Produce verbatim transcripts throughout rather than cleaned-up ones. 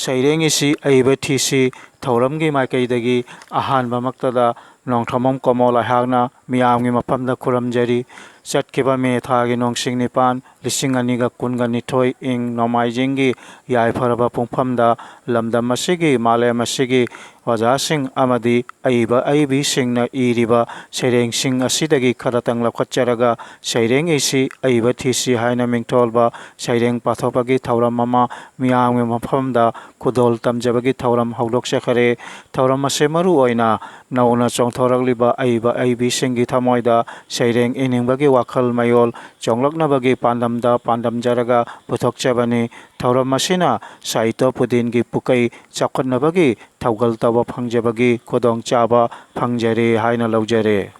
ꯁꯩꯔꯦꯡ ꯏꯁꯤ ꯑꯏꯕ ꯊꯤꯁꯤ ꯊꯧꯔꯝꯒꯤ ꯃꯥꯏꯀꯩꯗꯒꯤ ꯑꯍꯥꯟꯕꯃꯛꯇꯗ ꯅꯣꯡꯊꯣꯝꯕꯝ ꯀꯣꯃꯣꯜ ꯑꯩꯍꯥꯛꯅ ꯃꯤꯌꯥꯝꯒꯤ ꯃꯐꯝꯗ ꯈꯨꯔꯨꯝꯖꯔꯤ꯫ ꯆꯠꯈꯤꯕ ꯃꯦ ꯊꯥꯒꯤ ꯅꯣꯡꯁꯤꯡ ꯅꯤꯄꯥꯟ, ꯂꯤꯁꯤꯡ ꯑꯅꯤꯒ ꯀꯨꯟꯒ ꯅꯤꯊꯣꯏ ꯏꯪ ꯅꯣꯡꯃꯥꯏꯖꯤꯡꯒꯤ ꯌꯥꯏꯐꯔꯕ ꯄꯨꯡꯐꯝꯗ ꯂꯝꯗꯝ ꯑꯁꯤꯒꯤ, ꯃꯥꯂꯦꯝ ꯑꯁꯤꯒꯤ ꯑꯣꯖꯥꯁꯤꯡ ꯑꯃꯗꯤ ꯑꯏꯕ ꯑꯏꯕꯤꯁꯤꯡꯅ ꯏꯔꯤꯕ ꯁꯩꯔꯦꯡꯁꯤꯡ ꯑꯁꯤꯗꯒꯤ ꯈꯔꯇꯪ ꯂꯧꯈꯠꯆꯔꯒ ꯁꯩꯔꯦꯡ ꯏꯁꯤ ꯑꯏꯕ ꯊꯤꯁꯤ ꯍꯥꯏꯅ ꯃꯤꯡꯊꯣꯜꯕ ꯁꯩꯔꯦꯡ ꯄꯥꯊꯣꯛꯄꯒꯤ ꯊꯧꯔꯝ ꯑꯃ ꯃꯤꯌꯥꯝꯒꯤ ꯃꯐꯝꯗ ꯈꯨꯗꯣꯜ ꯇꯝꯖꯕꯒꯤ ꯊꯧꯔꯝ ꯍꯧꯗꯣꯛꯆꯈꯔꯦ꯫ ꯊꯧꯔꯝ ꯑꯁꯤ ꯃꯔꯨ ꯑꯣꯏꯅ ꯅꯧꯅ ꯆꯣꯡꯊꯣꯔꯛꯂꯤꯕ ꯑꯏꯕ ꯑꯏꯕꯤꯁꯤꯡꯒꯤ ꯊꯃꯣꯏꯗ ꯁꯩꯔꯦꯡ ꯏꯅꯤꯡꯕꯒꯤ ꯋꯥꯈꯜ ꯃꯌꯣꯜ ꯆꯣꯡꯂꯛꯅꯕꯒꯤ ꯄꯥꯟꯗꯝꯗ ꯄꯥꯟꯗꯝꯖꯔꯒ ꯄꯨꯊꯣꯛꯆꯕꯅꯤ꯫ ꯊꯧꯔꯝ ꯑꯁꯤꯅ ꯁꯥꯍꯤꯇ꯭ꯌ ꯄꯨꯗꯤꯟꯒꯤ ꯄꯨꯀꯩ ꯆꯥꯎꯈꯠꯅꯕꯒꯤ ꯊꯧꯒꯜ ꯇꯧꯕ ꯐꯪꯖꯕꯒꯤ ꯈꯨꯗꯣꯡꯆꯥꯕ ꯐꯪꯖꯔꯦ ꯍꯥꯏꯅ ꯂꯧꯖꯔꯦ꯫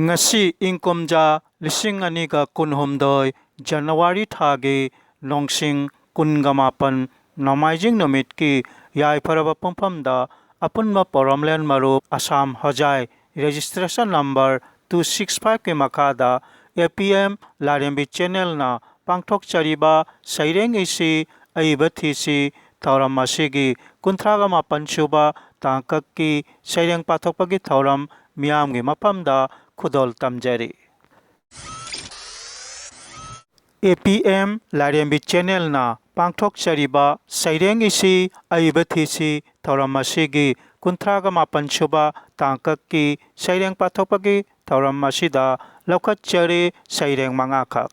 ꯉꯁꯤ ꯏꯪ ꯀꯨꯝꯖꯥ ꯂꯤꯁꯤꯡ ꯑꯅꯤꯒ ꯀꯨꯟꯍꯨꯝꯗꯣꯏ ꯖꯅꯋꯥꯔꯤ ꯊꯥꯒꯤ ꯅꯣꯡꯁꯤꯡ ꯀꯨꯟꯒ ꯃꯥꯄꯟ ꯅꯣꯡꯃꯥꯏꯖꯤꯡ ꯅꯨꯃꯤꯠꯀꯤ ꯌꯥꯏꯐꯔꯕ ꯄꯨꯡꯐꯝꯗ ꯑꯄꯨꯟꯕ ꯄꯣꯔꯣꯝꯂꯦꯟ ꯃꯔꯨꯞ ꯑꯁꯥꯝ ꯍꯣꯖꯥꯏ registration number two six five ꯀꯤ ꯃꯈꯥꯗ A P M ꯂꯥꯏꯔꯦꯝꯕꯤ channel ꯅ ꯄꯥꯡꯊꯣꯛꯆꯔꯤꯕ ꯁꯩꯔꯦꯡ ꯏꯁꯤ ꯑꯏꯕ ꯊꯤꯁꯤ ꯊꯧꯔꯝ ꯑꯁꯤꯒꯤ ꯀꯨꯟꯊ꯭ꯔꯥꯒ ꯃꯥꯄꯟ ꯁꯨꯕ ꯇꯥꯡꯀꯛꯀꯤ ꯁꯩꯔꯦꯡ ꯄꯥꯊꯣꯛꯄꯒꯤ ꯊꯧꯔꯝ ꯃꯤꯌꯥꯝꯒꯤ ꯃꯐꯝꯗ ꯈꯨꯗꯣꯜ ꯇꯝꯖꯔꯤ꯫ A P M ꯂꯥꯏꯔꯦꯝꯕꯤ channel ꯅ ꯄꯥꯡꯊꯣꯛꯆꯔꯤꯕ ꯁꯩꯔꯦꯡ ꯏꯁꯤ ꯑꯏꯕ ꯊꯤꯁꯤ ꯊꯧꯔꯝ ꯑꯁꯤꯒꯤ ꯀꯨꯟꯊ꯭ꯔꯥꯒ ꯃꯥꯄꯟ ꯁꯨꯕ ꯇꯥꯡꯀꯛꯀꯤ ꯁꯩꯔꯦꯡ ꯄꯥꯊꯣꯛꯄꯒꯤ ꯊꯧꯔꯝ ꯑꯁꯤꯗ ꯂꯧꯈꯠꯆꯔꯤ ꯁꯩꯔꯦꯡ ꯃꯉꯥꯈꯛ꯫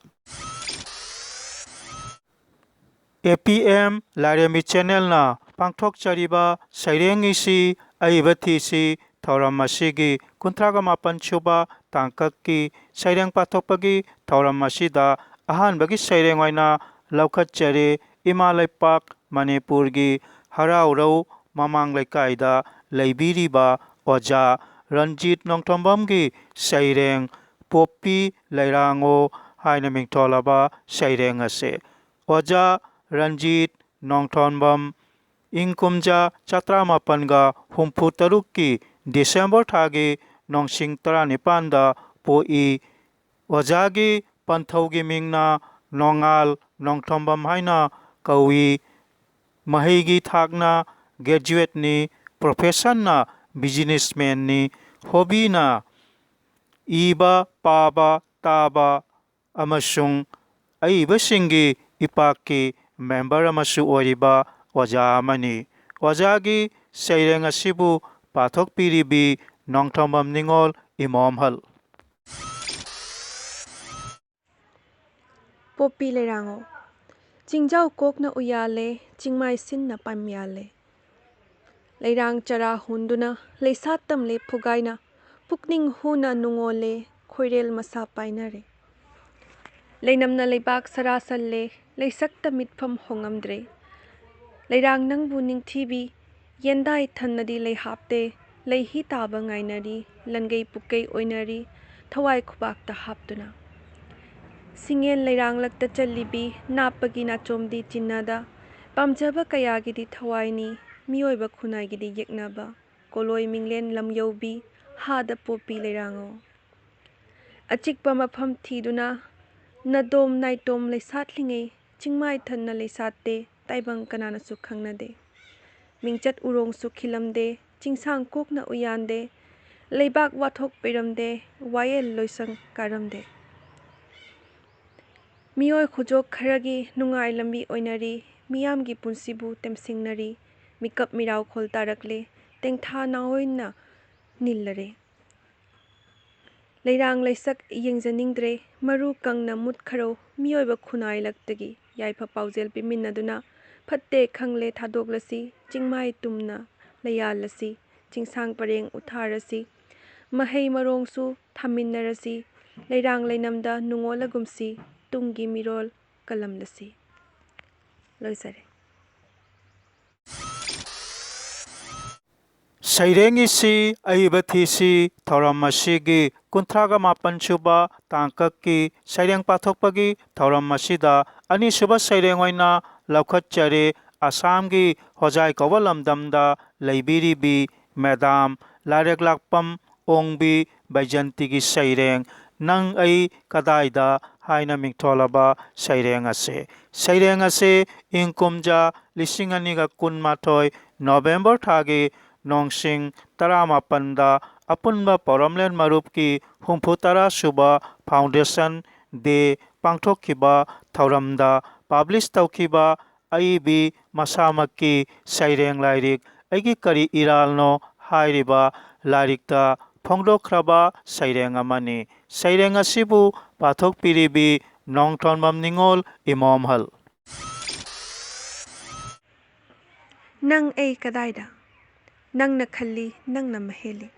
A P M ꯂꯥꯏꯔꯦꯝꯕꯤ channel ꯅ ꯄꯥꯡꯊꯣꯛꯆꯔꯤꯕ ꯁꯩꯔꯦꯡ ꯏꯁꯤ ꯑꯏꯕ ꯊꯤꯁꯤ ꯊꯧꯔꯝ ꯑꯁꯤꯒꯤ ꯀꯨꯟꯊ꯭ꯔꯥꯒ ꯃꯥꯄꯟ ꯁꯨꯕ ꯇꯥꯡꯀꯛꯀꯤ ꯁꯩꯔꯦꯡ ꯄꯥꯊꯣꯛꯄꯒꯤ ꯊꯧꯔꯝ ꯑꯁꯤꯗ ꯑꯍꯥꯟꯕꯒꯤ ꯁꯩꯔꯦꯡ ꯑꯣꯏꯅ ꯂꯧꯈꯠꯆꯔꯤ ꯏꯃꯥ ꯂꯩꯄꯥꯛ ꯃꯅꯤꯄꯨꯔꯒꯤ ꯍꯔꯥꯎꯔꯧ ꯃꯃꯥꯡ ꯂꯩꯀꯥꯏꯗ ꯂꯩꯕꯤꯔꯤꯕ ꯑꯣꯖꯥ ꯔꯟꯖꯤꯠ ꯅꯣꯡꯊꯣꯝꯕꯝꯒꯤ ꯁꯩꯔꯦꯡ ꯄꯣꯞꯄꯤ ꯂꯩꯔꯥꯡꯉꯣ ꯍꯥꯏꯅ ꯃꯤꯡꯊꯣꯜꯂꯕ ꯁꯩꯔꯦꯡ ꯑꯁꯤ꯫ ꯑꯣꯖꯥ ꯔꯟꯖꯤꯠ ꯅꯣꯡꯊꯣꯝꯕꯝ ꯏꯪ ꯀꯨꯝꯖꯥ ꯆꯥꯇ꯭ꯔꯥꯃꯥꯄꯟꯒ ꯍꯨꯝꯐꯨ ꯇꯔꯨꯛꯀꯤ ꯗꯤꯁꯦꯝꯕꯔ ꯊꯥꯒꯤ ꯅꯣꯡꯁꯤꯡ ꯇꯔꯥꯅꯤꯄꯥꯟꯗ ꯄꯣꯛꯏ꯫ ꯑꯣꯖꯥꯒꯤ ꯄꯟꯊꯧꯒꯤ ꯃꯤꯡꯅ ꯅꯣꯡꯉꯥꯜ ꯅꯣꯡꯊꯣꯝꯕꯝ ꯍꯥꯏꯅ ꯀꯧꯏ꯫ ꯃꯍꯩꯒꯤ ꯊꯥꯛꯅ graduateꯅꯤ, professionꯅ businessmanꯅꯤ, hobbyꯅ ꯏꯕ, ꯄꯥꯕ, ꯇꯥꯕ ꯑꯃꯁꯨꯡ ꯑꯏꯕꯁꯤꯡꯒꯤ ꯏꯄꯥꯛꯀꯤ member ꯑꯃꯁꯨ ꯑꯣꯏꯔꯤꯕ ꯑꯣꯖꯥ ꯑꯃꯅꯤ꯫ ꯑꯣꯖꯥꯒꯤ ꯁꯩꯔꯦꯡ ꯑꯁꯤꯕꯨ ꯄꯥꯊꯣꯛꯄꯤꯔꯤꯕꯤ ꯅꯣꯡꯊꯣꯝꯕꯝ ꯅꯤꯉꯣꯜ ꯏꯃꯣꯝꯍꯜ꯫ ꯄꯣꯞꯄꯤ ꯂꯩꯔꯥꯡꯉꯣ꯫ ꯆꯤꯡꯖꯥꯎ ꯀꯣꯛꯅ ꯎꯌꯥꯜꯂꯦ, ꯆꯤꯡꯃꯥꯏ ꯁꯤꯟꯅ ꯄꯥꯝꯌꯥꯜꯂꯦ꯫ ꯂꯩꯔꯥꯡ ꯆꯔꯥ ꯍꯨꯟꯗꯨꯅ, ꯂꯩꯁꯥꯠ ꯇꯝꯂꯦ ꯐꯨꯒꯥꯏꯅ, ꯄꯨꯛꯅꯤꯡ ꯍꯨꯅ ꯅꯨꯡꯉꯣꯜꯂꯦ, ꯈꯣꯏꯔꯦꯜ ꯃꯁꯥ ꯄꯥꯏꯅꯔꯦ꯫ ꯂꯩꯅꯝꯅ ꯂꯩꯕꯥꯛ ꯁꯔꯥ ꯁꯜꯂꯦ, ꯂꯩꯁꯛꯇ ꯃꯤꯠꯐꯝ ꯍꯣꯡꯉꯝꯗ꯭ꯔꯦ꯫ ꯂꯩꯔꯥꯡ ꯅꯪꯕꯨ ꯅꯤꯡꯊꯤꯕꯤ, ꯌꯦꯟꯗꯥꯏ ꯊꯟꯅꯗꯤ ꯂꯩ ꯍꯥꯞꯇꯦ, ꯂꯩꯍꯤ ꯇꯥꯕ ꯉꯥꯏꯅꯔꯤ, ꯂꯟꯒꯩ ꯄꯨꯛꯀꯩ ꯑꯣꯏꯅꯔꯤ, ꯊꯋꯥꯏ ꯈꯨꯕꯥꯛꯇ ꯍꯥꯞꯇꯨꯅ꯫ ꯁꯤꯡꯌꯦꯟ ꯂꯩꯔꯥꯡꯂꯛꯇ ꯆꯜꯂꯤꯕꯤ, ꯅꯥꯞꯄꯒꯤ ꯅꯥꯆꯣꯝꯗꯤ ꯆꯤꯟꯅꯗ, ꯄꯥꯝꯖꯕ ꯀꯌꯥꯒꯤꯗꯤ ꯊꯋꯥꯏꯅꯤ, ꯃꯤꯑꯣꯏꯕ ꯈꯨꯟꯅꯥꯏꯒꯤꯗꯤ ꯌꯦꯛꯅꯕ, ꯀꯣꯂꯣꯏ ꯃꯤꯡꯂꯦꯟ ꯂꯝ ꯌꯧꯕꯤ, ꯍꯥꯗ ꯄꯣꯞꯄꯤ ꯂꯩꯔꯥꯡꯉꯣ꯫ ꯑꯆꯤꯛꯄ ꯃꯐꯝ ꯊꯤꯗꯨꯅ, ꯅꯗꯣꯝ ꯅꯥꯏꯇꯣꯝ ꯂꯩꯁꯥꯠꯂꯤꯉꯩ, ꯆꯤꯡꯃꯥꯏ ꯊꯟꯅ ꯂꯩꯁꯥꯠꯇꯦ, ꯇꯥꯏꯕꯪ ꯀꯅꯥꯅꯁꯨ ꯈꯪꯅꯗꯦ꯫ ꯃꯤꯡꯆꯠ ꯎꯔꯣꯡꯁꯨ ꯈꯤꯜꯂꯝꯗꯦ, ꯆꯤꯡꯁꯥꯡ ꯀꯣꯛꯅ ꯎꯌꯥꯟꯗꯦ, ꯂꯩꯕꯥꯛ ꯋꯥꯊꯣꯛ ꯄꯩꯔꯝꯗꯦ, ꯋꯥꯌꯦꯜ ꯂꯣꯏꯁꯪ ꯀꯥꯔꯝꯗꯦ꯫ ꯃꯤꯑꯣꯏ ꯈꯨꯖꯣꯛ ꯈꯔꯒꯤ ꯅꯨꯡꯉꯥꯏ ꯂꯝꯕꯤ ꯑꯣꯏꯅꯔꯤ, ꯃꯤꯌꯥꯝꯒꯤ ꯄꯨꯟꯁꯤꯕꯨ ꯇꯦꯝꯁꯤꯡꯅꯔꯤ, ꯃꯤꯀꯞ ꯃꯤꯔꯥꯎꯈꯣꯜ ꯇꯥꯔꯛꯂꯦ, ꯇꯦꯡꯊꯥ ꯅꯥꯑꯣꯏꯅ ꯅꯤꯜꯂꯔꯦ꯫ ꯂꯩꯔꯥꯡ ꯂꯩꯁꯛ ꯌꯦꯡꯖꯅꯤꯡꯗ꯭ꯔꯦ, ꯃꯔꯨ ꯀꯪꯅ ꯃꯨꯠꯈꯔꯣ, ꯃꯤꯑꯣꯏꯕ ꯈꯨꯟꯅꯥꯏ ꯂꯛꯇꯒꯤ ꯌꯥꯏꯐ ꯄꯥꯎꯖꯦꯜ ꯄꯤꯃꯤꯟꯅꯗꯨꯅ, ꯐꯠꯇꯦ ꯈꯪꯂꯦ ꯊꯥꯗꯣꯛꯂꯁꯤ, ꯆꯤꯡꯃꯥꯏ ꯇꯨꯝꯅ ꯂꯩꯌꯥꯜꯂꯁꯤ, ꯆꯤꯡꯁꯥꯡ ꯄꯔꯦꯡ ꯎꯠꯊꯥꯔꯁꯤ, ꯃꯍꯩ ꯃꯔꯣꯡꯁꯨ ꯊꯥꯃꯤꯟꯅꯔꯁꯤ, ꯂꯩꯔꯥꯡ ꯂꯩꯅꯝꯗ ꯅꯨꯡꯉꯣꯜꯂꯒꯨꯝꯁꯤ, ꯇꯨꯡꯒꯤ ꯃꯤꯔꯣꯜ ꯀꯜꯂꯝꯂꯁꯤ꯫ ꯂꯣꯏꯖꯔꯦ꯫ ꯁꯩꯔꯦꯡ ꯏꯁꯤ ꯑꯏꯕ ꯊꯤꯁꯤ ꯊꯧꯔꯝ ꯑꯁꯤꯒꯤ ꯀꯨꯟꯊ꯭ꯔꯥꯒ ꯃꯥꯄꯟ ꯁꯨꯕ ꯇꯥꯡꯀꯛꯀꯤ ꯁꯩꯔꯦꯡ ꯄꯥꯊꯣꯛꯄꯒꯤ ꯊꯧꯔꯝ ꯑꯁꯤꯗ ꯑꯅꯤꯁꯨꯕ ꯁꯩꯔꯦꯡ ꯑꯣꯏꯅ ꯂꯧꯈꯠꯆꯔꯤ꯫ ꯑꯁꯥꯝꯒꯤ ꯍꯣꯖꯥꯏ ꯀꯧꯕ ꯂꯝꯗꯝꯗ ꯂꯩꯕꯤꯔꯤꯕꯤ ꯃꯦꯗꯥꯝ ꯂꯥꯏꯔꯦꯛꯂꯥꯛꯄꯝ ꯑꯣꯡꯕꯤ ꯕꯩꯖꯟꯇꯤꯒꯤ ꯁꯩꯔꯦꯡ꯫ ꯅꯪ ꯑꯩ ꯀꯗꯥꯏꯗ ꯍꯥꯏꯅ ꯃꯤꯡꯊꯣꯜꯂꯕ ꯁꯩꯔꯦꯡ ꯑꯁꯤ꯫ ꯁꯩꯔꯦꯡ ꯑꯁꯤ ꯏꯪ ꯀꯨꯝꯖꯥ ꯂꯤꯁꯤꯡ ꯑꯅꯤꯒ ꯀꯨꯟꯃꯥꯊꯣꯏ ꯅꯣꯕꯦꯝꯕꯔ ꯊꯥꯒꯤ ꯅꯣꯡꯁꯤꯡ ꯇꯔꯥꯃꯥꯄꯟꯗ ꯑꯄꯨꯟꯕ ꯄꯧꯔꯝꯂꯦꯟ ꯃꯔꯨꯞꯀꯤ ꯍꯨꯝꯐꯨ ꯇꯔꯥ ꯁꯨꯕ foundation day ꯄꯥꯡꯊꯣꯛꯈꯤꯕ ꯊꯧꯔꯝꯗ publish ꯇꯧꯈꯤꯕ ꯑꯏꯕꯤ ꯃꯁꯥꯃꯛꯀꯤ ꯁꯩꯔꯦꯡ ꯂꯥꯏꯔꯤꯛ ꯑꯩꯒꯤ ꯀꯔꯤ ꯏꯔꯥꯜꯅꯣ ꯍꯥꯏꯔꯤꯕ ꯂꯥꯏꯔꯤꯛꯇ ꯐꯣꯡꯗꯣꯛꯈ꯭ꯔꯕ ꯁꯩꯔꯦꯡ ꯑꯃꯅꯤ꯫ ꯁꯩꯔꯦꯡ ꯑꯁꯤꯕꯨ ꯄꯥꯊꯣꯛꯄꯤꯔꯤꯕꯤ ꯅꯣꯡꯊꯣꯟꯕꯝ ꯅꯤꯉꯣꯜ ꯏꯃꯣꯝꯍꯜ꯫ ꯅꯪ ꯑꯩ ꯀꯗꯥꯏꯗ? ꯅꯪꯅ ꯈꯜꯂꯤ, ꯅꯪꯅ ꯃꯍꯦꯜꯂꯤ꯫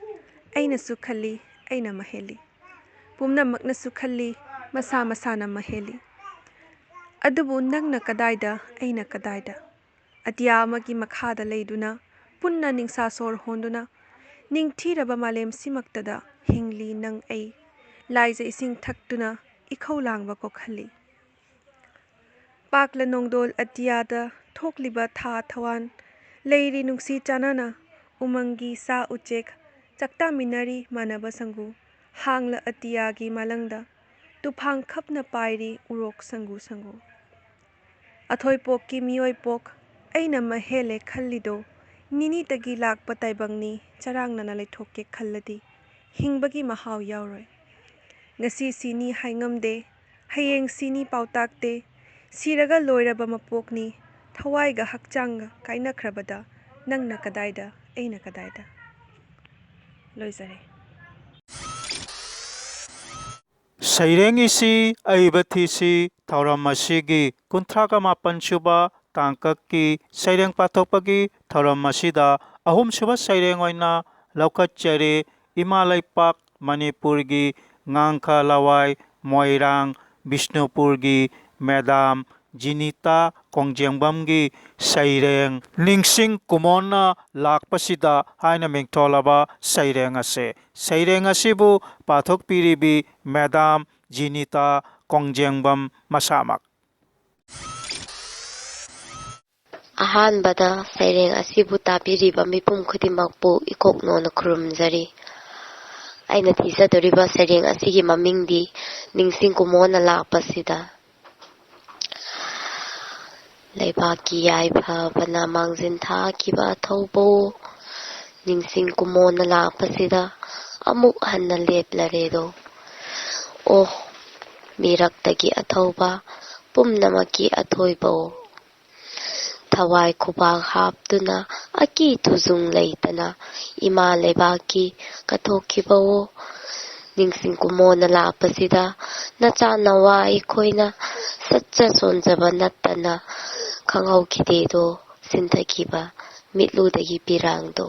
ꯑꯩꯅꯁꯨ ꯈꯜꯂꯤ, ꯑꯩꯅ ꯃꯍꯦꯜꯂꯤ꯫ ꯄꯨꯝꯅꯃꯛꯅꯁꯨ ꯈꯜꯂꯤ, ꯃꯁꯥ ꯃꯁꯥꯅ ꯃꯍꯦꯜꯂꯤ꯫ ꯑꯗꯨꯕꯨ ꯅꯪꯅ ꯀꯗꯥꯏꯗ, ꯑꯩꯅ ꯀꯗꯥꯏꯗ? ꯑꯇꯤꯌꯥ ꯑꯃꯒꯤ ꯃꯈꯥꯗ ꯂꯩꯗꯨꯅ, ꯄꯨꯟꯅ ꯅꯤꯡꯁꯥ ꯁꯣꯔ ꯍꯣꯟꯗꯨꯅ, ꯅꯤꯡꯊꯤꯔꯕ ꯃꯥꯂꯦꯝꯁꯤꯃꯛꯇꯗ ꯍꯤꯡꯂꯤ ꯅꯪ ꯑꯩ꯫ ꯂꯥꯏꯖ ꯏꯁꯤꯡ ꯊꯛꯇꯨꯅ ꯏꯈꯧ ꯂꯥꯡꯕ ꯀꯣꯛꯍꯜꯂꯤ꯫ ꯄꯥꯛꯂ ꯅꯣꯡꯗꯣꯜ ꯑꯇꯤꯌꯥꯗ ꯊꯣꯛꯂꯤꯕ ꯊꯥ ꯊꯋꯥꯟ, ꯂꯩꯔꯤ ꯅꯨꯡꯁꯤ ꯆꯥꯟꯅꯅ ꯎꯃꯪꯒꯤ ꯁꯥ ꯎꯆꯦꯛ, ꯆꯥꯛꯇꯥꯃꯤꯟꯅꯔꯤ ꯃꯥꯟꯅꯕ ꯁꯪꯒꯨ, ꯍꯥꯡꯂ ꯑꯇꯤꯌꯥꯒꯤ ꯃꯥꯂꯪꯗ ꯇꯨꯐꯥꯡ ꯈꯞꯅ ꯄꯥꯏꯔꯤ ꯎꯔꯣꯛ ꯁꯪꯒꯨ ꯁꯪꯒꯨ꯫ ꯑꯊꯣꯏꯄꯣꯛꯀꯤ ꯃꯤꯑꯣꯏꯄꯣꯛ ꯑꯩꯅ ꯃꯍꯦꯜꯂꯦ ꯈꯜꯂꯤꯗꯣ, ꯅꯤꯅꯤꯇꯒꯤ ꯂꯥꯛꯄ ꯇꯥꯏꯕꯪꯅꯤ ꯆꯔꯥꯡꯅꯅ ꯂꯩꯊꯣꯛꯀꯦ ꯈꯜꯂꯗꯤ, ꯍꯤꯡꯕꯒꯤ ꯃꯍꯥꯎ ꯌꯥꯎꯔꯣꯏ꯫ ꯉꯁꯤ ꯁꯤꯅꯤ ꯍꯥꯏꯉꯝꯗꯦ, ꯍꯌꯦꯡ ꯁꯤꯅꯤ ꯄꯥꯎꯇꯥꯛꯇꯦ, ꯁꯤꯔꯒ ꯂꯣꯏꯔꯕ ꯃꯄꯣꯛꯅꯤ, ꯊꯋꯥꯏꯒ ꯍꯛꯆꯥꯡꯒ ꯀꯥꯏꯅꯈ꯭ꯔꯕꯗ ꯅꯪꯅ ꯀꯗꯥꯏꯗ, ꯑꯩꯅ ꯀꯗꯥꯏꯗ? ꯂꯣꯏꯖꯔꯦ꯫ ꯁꯩꯔꯦꯡ ꯏꯁꯤ ꯑꯏꯕ ꯊꯤꯁꯤ ꯊꯧꯔꯝ ꯑꯁꯤꯒꯤ ꯀꯨꯟꯊ꯭ꯔꯥꯒ ꯃꯥꯄꯟ ꯁꯨꯕ ꯇꯥꯡꯀꯛꯀꯤ ꯁꯩꯔꯦꯡ ꯄꯥꯊꯣꯛꯄꯒꯤ ꯊꯧꯔꯝ ꯑꯁꯤꯗ ꯑꯍꯨꯝꯁꯨꯕ ꯁꯩꯔꯦꯡ ꯑꯣꯏꯅ ꯂꯧꯈꯠꯆꯔꯤ꯫ ꯏꯃꯥ ꯂꯩꯄꯥꯛ ꯃꯅꯤꯄꯨꯔꯒꯤ ꯉꯥꯡꯈ ꯂꯋꯥꯏ ꯃꯣꯏꯔꯥꯡ ꯕꯤꯁꯅꯨꯄꯨꯔꯒꯤ ꯃꯦꯗꯥꯝ ꯖꯤꯅꯤꯇꯥ ꯀꯣꯡꯖꯦꯡꯕꯝꯒꯤ ꯁꯩꯔꯦꯡ ꯅꯤꯡꯁꯤꯡ ꯀꯨꯃꯣꯟꯅ ꯂꯥꯛꯄꯁꯤꯗ ꯍꯥꯏꯅ ꯃꯤꯡꯊꯣꯜꯂꯕ ꯁꯩꯔꯦꯡ ꯑꯁꯤ꯫ ꯁꯩꯔꯦꯡ ꯑꯁꯤꯕꯨ ꯄꯥꯊꯣꯛꯄꯤꯔꯤꯕꯤ ꯃꯦꯗꯥꯝ ꯖꯤꯅꯤꯇꯥ ꯀꯣꯡꯖꯦꯡꯕꯝ ꯃꯁꯥꯃꯛ꯫ ꯑꯍꯥꯟꯕꯗ ꯁꯩꯔꯦꯡ ꯑꯁꯤꯕꯨ ꯇꯥꯕꯤꯔꯤꯕ ꯃꯤꯄꯨꯝ ꯈꯨꯗꯤꯡꯃꯛꯄꯨ ꯏꯀꯣꯛꯅꯣꯅ ꯈꯨꯔꯨꯝꯖꯔꯤ꯫ ꯑꯩꯅ ꯊꯤꯖꯗꯣꯔꯤꯕ ꯁꯩꯔꯦꯡ ꯑꯁꯤꯒꯤ ꯃꯃꯤꯡꯗꯤ ꯅꯤꯡꯁꯤꯡ ꯀꯨꯝꯃꯣꯅ ꯂꯥꯛꯄꯁꯤꯗ꯫ ꯂꯩꯕꯥꯛꯀꯤ ꯌꯥꯏꯐꯕꯅ ꯃꯥꯡꯖꯤꯟ ꯊꯥꯈꯤꯕ ꯑꯊꯧꯕ, ꯅꯤꯡꯁꯤꯡ ꯀꯨꯝꯃꯣꯅ ꯂꯥꯛꯄꯁꯤꯗ ꯑꯃꯨꯛ ꯍꯟꯅ ꯂꯦꯞꯂꯔꯦꯗꯣ꯫ ꯑꯣ, ꯃꯤꯔꯛꯇꯒꯤ ꯑꯊꯧꯕ, ꯄꯨꯝꯅꯃꯛꯀꯤ ꯑꯊꯣꯏꯕ꯫ ꯊꯋꯥꯏ ꯈꯨꯕꯥꯛ ꯍꯥꯞꯇꯨꯅ ꯑꯀꯤ ꯇꯨꯖꯨꯡ ꯂꯩꯇꯅ ꯏꯃꯥ ꯂꯩꯕꯥꯛꯀꯤ ꯀꯠꯊꯣꯛꯈꯤꯕꯋꯣ꯫ ꯅꯤꯡꯁꯤꯡ ꯀꯨꯝꯃꯣꯅ ꯂꯥꯛꯄꯁꯤꯗ ꯅꯆꯥ ꯅꯋꯥ ꯑꯩꯈꯣꯏꯅ ꯁꯠꯆ ꯁꯣꯟꯖꯕ ꯅꯠꯇꯅ ꯈꯪꯍꯧꯈꯤꯗꯦꯗꯣ ꯁꯤꯟꯊꯈꯤꯕ ꯃꯤꯠꯂꯨꯗꯒꯤ ꯄꯤꯔꯥꯡꯗꯣ꯫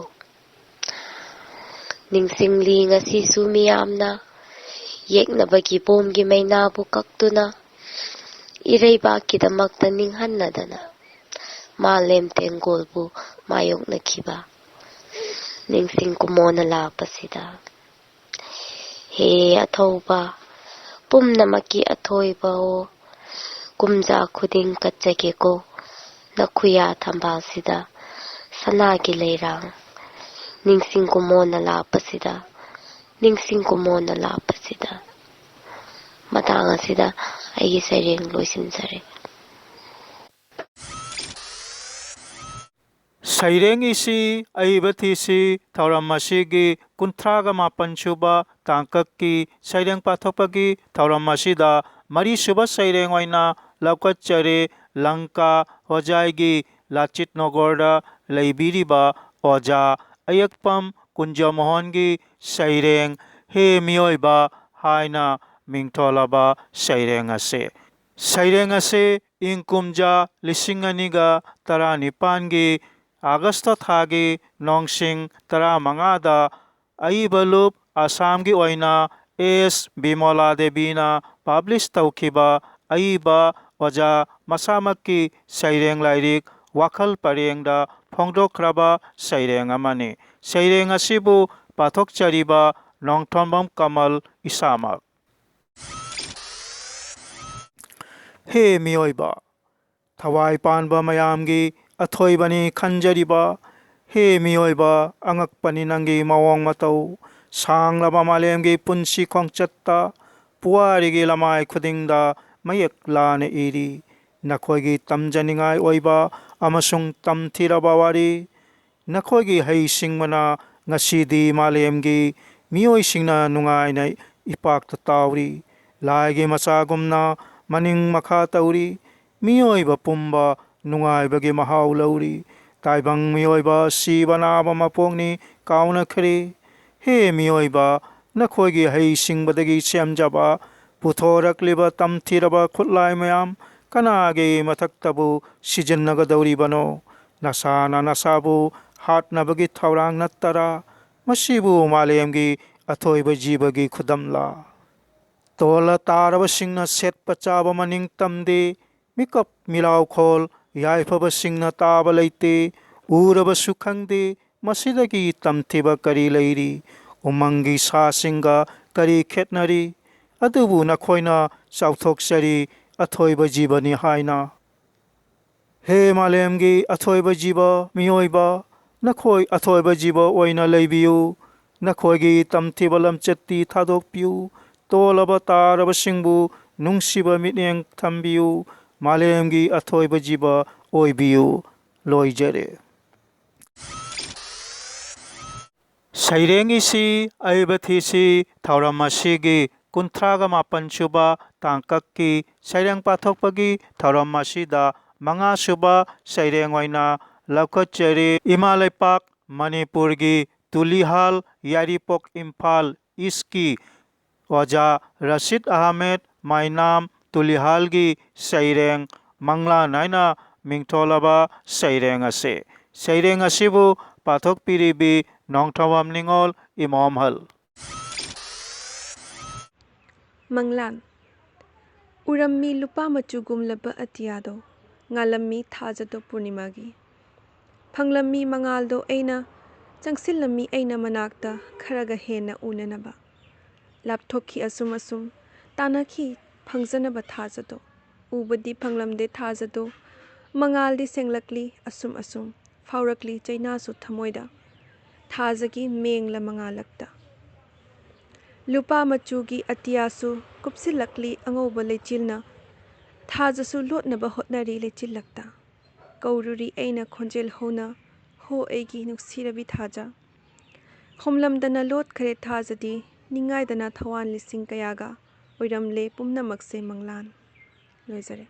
ꯅꯤꯡꯁꯤꯡꯂꯤ ꯉꯁꯤꯁꯨ ꯃꯤꯌꯥꯝꯅ ꯌꯦꯛꯅꯕꯒꯤ ꯕꯣꯝꯒꯤ ꯃꯩꯅꯥꯕꯨ ꯀꯛꯇꯨꯅ ꯏꯔꯩꯕꯥꯛꯀꯤꯗꯃꯛꯇ ꯅꯤꯡꯍꯟꯅꯗꯅ ꯃꯥꯂꯦꯝ ꯇꯦꯡꯒꯣꯜꯕꯨ ꯃꯥꯌꯣꯛꯅꯈꯤꯕ ꯅꯤꯡꯁꯤꯡ ꯀꯨꯝꯃꯣꯅ ꯂꯥꯛꯄꯁꯤꯗ꯫ ꯍꯦ ꯑꯊꯧꯕ, ꯄꯨꯝꯅꯃꯛꯀꯤ ꯑꯊꯣꯏꯕ ꯑꯣ, ꯀꯨꯝꯖꯥ ꯈꯨꯗꯤꯡ ꯀꯠꯆꯒꯦꯀꯣ ꯅꯈꯨꯌꯥ ꯊꯝꯕꯥꯜꯁꯤꯗ ꯁꯅꯥꯒꯤ ꯂꯩꯔꯥꯡ꯫ ꯅꯤꯡꯁꯤꯡ ꯀꯨꯝꯃꯣꯅ ꯂꯥꯛꯄꯁꯤꯗ, ꯅꯤꯡꯁꯤꯡ ꯀꯨꯝꯃꯣꯅ ꯂꯥꯛꯄꯁꯤꯗ꯫ ꯃꯇꯥꯡ ꯑꯁꯤꯗ ꯑꯩꯒꯤ ꯁꯩꯔꯦꯡ ꯂꯣꯏꯁꯤꯟꯖꯔꯦ꯫ ꯁꯩꯔꯦꯡ ꯏꯁꯤ ꯑꯏꯕ ꯊꯤꯁꯤ ꯊꯧꯔꯝ ꯑꯁꯤꯒꯤ ꯀꯨꯟꯊ꯭ꯔꯥꯒ ꯃꯥꯄꯟ ꯁꯨꯕ ꯇꯥꯡꯀꯛꯀꯤ ꯁꯩꯔꯦꯡ ꯄꯥꯊꯣꯛꯄꯒꯤ ꯊꯧꯔꯝ ꯑꯁꯤꯗ ꯃꯔꯤꯁꯨꯕ ꯁꯩꯔꯦꯡ ꯑꯣꯏꯅ ꯂꯧꯈꯠꯆꯔꯦ꯫ ꯂꯪꯀꯥ ꯍꯣꯖꯥꯏꯒꯤ ꯂꯥꯆꯤꯠ ꯅꯣꯒꯣꯔꯗ ꯂꯩꯕꯤꯔꯤꯕ ꯑꯣꯖꯥ ꯑꯌꯦꯛꯄꯝ ꯀꯨꯟꯖꯃꯣꯍꯟꯒꯤ ꯁꯩꯔꯦꯡ ꯍꯦ ꯃꯤꯑꯣꯏꯕ ꯍꯥꯏꯅ ꯃꯤꯡꯊꯣꯜꯂꯕ ꯁꯩꯔꯦꯡ ꯑꯁꯤ꯫ ꯁꯩꯔꯦꯡ ꯑꯁꯤ ꯏꯪ ꯀꯨꯝꯖꯥ ꯂꯤꯁꯤꯡ ꯑꯅꯤꯒ ꯇꯔꯥꯅꯤꯄꯥꯟꯒꯤ ꯑꯥꯒꯁꯇ ꯊꯥꯒꯤ ꯅꯣꯡꯁꯤꯡ ꯇꯔꯥꯃꯉꯥꯗ ꯑꯏꯕ ꯂꯨꯞ ꯑꯁꯥꯝꯒꯤ ꯑꯣꯏꯅ ꯑꯦꯁ ꯕꯤꯃꯣꯂꯥ ꯗꯦꯕꯤꯅ ꯄꯕ꯭ꯂꯤꯁ ꯇꯧꯈꯤꯕ ꯑꯏꯕ ꯑꯣꯖꯥ ꯃꯁꯥꯃꯛꯀꯤ ꯁꯩꯔꯦꯡ ꯂꯥꯏꯔꯤꯛ ꯋꯥꯈꯜ ꯄꯔꯦꯡꯗ ꯐꯣꯡꯗꯣꯛꯈ꯭ꯔꯕ ꯁꯩꯔꯦꯡ ꯑꯃꯅꯤ꯫ ꯁꯩꯔꯦꯡ ꯑꯁꯤꯕꯨ ꯄꯥꯊꯣꯛꯆꯔꯤꯕ ꯅꯣꯡꯊꯣꯝꯕꯝ ꯀꯃꯜ ꯏꯁꯥꯃꯛ꯫ ꯍꯦ ꯃꯤꯑꯣꯏꯕ, ꯊꯋꯥꯏ ꯄꯥꯟꯕ ꯃꯌꯥꯝꯒꯤ ꯑꯊꯣꯏꯕꯅꯤ ꯈꯟꯖꯔꯤꯕ꯫ ꯍꯦ ꯃꯤꯑꯣꯏꯕ, ꯑꯉꯛꯄꯅꯤ ꯅꯪꯒꯤ ꯃꯑꯣꯡ ꯃꯇꯧ꯫ ꯁꯥꯡꯂꯕ ꯃꯥꯂꯦꯝꯒꯤ ꯄꯨꯟꯁꯤ ꯈꯣꯡꯆꯠꯇ ꯄꯨꯋꯥꯔꯤꯒꯤ ꯂꯃꯥꯏ ꯈꯨꯗꯤꯡꯗ ꯃꯌꯦꯛ ꯂꯥꯅ ꯏꯔꯤ꯫ ꯅꯈꯣꯏꯒꯤ ꯇꯝꯖꯅꯤꯡꯉꯥꯏ ꯑꯣꯏꯕ ꯑꯃꯁꯨꯡ ꯇꯝꯊꯤꯔꯕ ꯋꯥꯔꯤ꯫ ꯅꯈꯣꯏꯒꯤ ꯍꯩꯁꯤꯡꯕꯅ ꯉꯁꯤꯗꯤ ꯃꯥꯂꯦꯝꯒꯤ ꯃꯤꯑꯣꯏꯁꯤꯡꯅ ꯅꯨꯡꯉꯥꯏꯅ ꯏꯄꯥꯛꯇ ꯇꯥꯎꯔꯤ꯫ ꯂꯥꯏꯒꯤ ꯃꯆꯥꯒꯨꯝꯅ ꯃꯅꯤꯡ ꯃꯈꯥ ꯇꯧꯔꯤ꯫ ꯃꯤꯑꯣꯏꯕ ꯄꯨꯝꯕ ꯅꯨꯡꯉꯥꯏꯕꯒꯤ ꯃꯍꯥꯎ ꯂꯧꯔꯤ꯫ ꯇꯥꯏꯕꯪ ꯃꯤꯑꯣꯏꯕ ꯁꯤꯕ ꯅꯥꯕ ꯃꯄꯣꯛꯅꯤ ꯀꯥꯎꯅꯈ꯭ꯔꯦ꯫ ꯍꯦ ꯃꯤꯑꯣꯏꯕ, ꯅꯈꯣꯏꯒꯤ ꯍꯩꯁꯤꯡꯕꯗꯒꯤ ꯁꯦꯝꯖꯕ ꯄꯨꯊꯣꯔꯛꯂꯤꯕ ꯇꯝꯊꯤꯔꯕ ꯈꯨꯠꯂꯥꯏ ꯃꯌꯥꯝ ꯀꯅꯥꯒꯤ ꯃꯊꯛꯇꯕꯨ ꯁꯤꯖꯤꯟꯅꯒꯗꯧꯔꯤꯕꯅꯣ? ꯅꯁꯥꯅ ꯅꯁꯥꯕꯨ ꯍꯥꯠꯅꯕꯒꯤ ꯊꯧꯔꯥꯡ ꯅꯠꯇꯔꯥ? ꯃꯁꯤꯕꯨ ꯃꯥꯂꯦꯝꯒꯤ ꯑꯊꯣꯏꯕ ꯖꯤꯕꯒꯤ ꯈꯨꯗꯝꯂꯥ? ꯇꯣꯜꯂ ꯇꯥꯔꯕꯁꯤꯡꯅ ꯁꯦꯠꯄ ꯆꯥꯕ ꯃꯅꯤꯡ ꯇꯝꯗꯦ꯫ ꯃꯤꯀꯞ ꯃꯤꯂꯥꯎꯈꯣꯜ ꯌꯥꯏꯐꯕꯁꯤꯡꯅ ꯇꯥꯕ ꯂꯩꯇꯦ꯫ ꯎꯔꯕꯁꯨ ꯈꯪꯗꯦ꯫ ꯃꯁꯤꯗꯒꯤ ꯇꯝꯊꯤꯕ ꯀꯔꯤ ꯂꯩꯔꯤ? ꯎꯃꯪꯒꯤ ꯁꯥꯁꯤꯡꯒ ꯀꯔꯤ ꯈꯦꯠꯅꯔꯤ? ꯑꯗꯨꯕꯨ ꯅꯈꯣꯏꯅ ꯆꯥꯎꯊꯣꯛꯆꯔꯤ, ꯑꯊꯣꯏꯕ ꯖꯤꯕꯅꯤ ꯍꯥꯏꯅ꯫ ꯍꯦ ꯃꯥꯂꯦꯝꯒꯤ ꯑꯊꯣꯏꯕ ꯖꯤꯕ ꯃꯤꯑꯣꯏꯕ, ꯅꯈꯣꯏ ꯑꯊꯣꯏꯕ ꯖꯤꯕ ꯑꯣꯏꯅ ꯂꯩꯕꯤꯌꯨ꯫ ꯅꯈꯣꯏꯒꯤ ꯇꯝꯊꯤꯕ ꯂꯝꯆꯠꯇꯤ ꯊꯥꯗꯣꯛꯄꯤꯌꯨ꯫ ꯇꯣꯜꯂꯕ ꯇꯥꯔꯕꯁꯤꯡꯕꯨ ꯅꯨꯡꯁꯤꯕ ꯃꯤꯠꯌꯦꯡ ꯊꯝꯕꯤꯌꯨ꯫ ꯃꯥꯂꯦꯝꯒꯤ ꯑꯊꯣꯏꯕ ꯖꯤꯕ ꯑꯣꯏꯕꯤꯌꯨ꯫ ꯂꯣꯏꯖꯔꯦ꯫ ꯁꯩꯔꯦꯡ ꯏꯁꯤ ꯑꯏꯕ ꯊꯤꯁꯤ ꯊꯧꯔꯝ ꯑꯁꯤꯒꯤ ꯀꯨꯟꯊ꯭ꯔꯥꯒ ꯃꯥꯄꯟ ꯁꯨꯕ ꯇꯥꯡꯀꯛꯀꯤ ꯁꯩꯔꯦꯡ ꯄꯥꯊꯣꯛꯄꯒꯤ ꯊꯧꯔꯝ ꯑꯁꯤꯗ ꯃꯉꯥ ꯁꯨꯕ ꯁꯩꯔꯦꯡ ꯑꯣꯏꯅ ꯂꯧꯈꯠꯆꯔꯤ꯫ ꯏꯃꯥ ꯂꯩꯄꯥꯛ ꯃꯅꯤꯄꯨꯔꯒꯤ ꯇꯨꯂꯤꯍꯥꯜ, ꯌꯥꯏꯔꯤꯄꯣꯛ, ꯏꯝꯐꯥꯜ ꯏꯁꯀꯤ ꯑꯣꯖꯥ ꯔꯁꯤꯗ ꯑꯍꯃꯦꯗ ꯃꯥꯏꯅꯥꯝ ꯇꯨꯂꯤꯍꯥꯜꯒꯤ ꯁꯩꯔꯦꯡ ꯃꯪꯂꯥꯟ ꯍꯥꯏꯅ ꯃꯤꯡꯊꯣꯜꯂꯕ ꯁꯩꯔꯦꯡ ꯑꯁꯤ꯫ ꯁꯩꯔꯦꯡ ꯑꯁꯤꯕꯨ ꯄꯥꯊꯣꯛꯄꯤꯔꯤꯕꯤ ꯅꯣꯡꯊꯧꯕꯝ ꯅꯤꯉꯣꯜ ꯏꯃꯣꯝꯍꯜ꯫ ꯃꯪꯂꯥꯟ꯫ ꯎꯔꯝꯃꯤ ꯂꯨꯄꯥ ꯃꯆꯨꯒꯨꯝꯂꯕ ꯑꯇꯤꯌꯥꯗꯣ, ꯉꯥꯜꯂꯝꯃꯤ ꯊꯥꯖꯗꯣ ꯄꯨꯔꯅꯤꯃꯥꯒꯤ꯫ ꯐꯪꯂꯝꯃꯤ ꯃꯉꯥꯜꯗꯣ ꯑꯩꯅ, ꯆꯪꯁꯤꯜꯂꯝꯃꯤ ꯑꯩꯅ ꯃꯅꯥꯛꯇ ꯈꯔꯒ ꯍꯦꯟꯅ ꯎꯅꯅꯕ꯫ ꯂꯥꯞꯊꯣꯛꯈꯤ ꯑꯁꯨꯝ ꯑꯁꯨꯝ, ꯇꯥꯟꯅꯈꯤ ꯐꯪꯖꯅꯕ ꯊꯥꯖꯗꯣ꯫ ꯎꯕꯗꯤ ꯐꯪꯂꯝꯗꯦ ꯊꯥꯖꯗꯣ, ꯃꯉꯥꯜꯗꯤ ꯁꯦꯡꯂꯛꯂꯤ ꯑꯁꯨꯝ ꯑꯁꯨꯝ, ꯐꯥꯎꯔꯛꯂꯤ ꯆꯩꯅꯥꯁꯨ ꯊꯃꯣꯏꯗ꯫ ꯊꯥꯖꯒꯤ ꯃꯦꯡꯂ ꯃꯉꯥꯜꯂꯛꯇ꯫ ꯂꯨꯄꯥ ꯃꯆꯨꯒꯤ ꯑꯇꯤꯌꯥꯁꯨ ꯀꯨꯞꯁꯤꯜꯂꯛꯂꯤ ꯑꯉꯧꯕ ꯂꯩꯆꯤꯜꯅ꯫ ꯊꯥꯖꯁꯨ ꯂꯣꯠꯅꯕ ꯍꯣꯠꯅꯔꯤ ꯂꯩꯆꯤꯜꯂꯛꯇ꯫ ꯀꯧꯔꯨꯔꯤ ꯑꯩꯅ ꯈꯣꯟꯖꯦꯜ ꯍꯧꯅ, "ꯍꯣ ꯑꯩꯒꯤ ꯅꯨꯡꯁꯤꯔꯕꯤ ꯊꯥꯖ!" ꯈꯣꯝꯂꯝꯗꯅ ꯂꯣꯠꯈ꯭ꯔꯦ ꯊꯥꯖꯗꯤ, ꯅꯤꯡꯉꯥꯏꯗꯅ ꯊꯋꯥꯟ ꯂꯤꯁꯤꯡ ꯀꯌꯥꯒ, ꯑꯣꯏꯔꯝꯂꯦ ꯄꯨꯝꯅꯃꯛꯁꯦ ꯃꯪꯂꯥꯟ꯫ ꯂꯣꯏꯖꯔꯦ꯫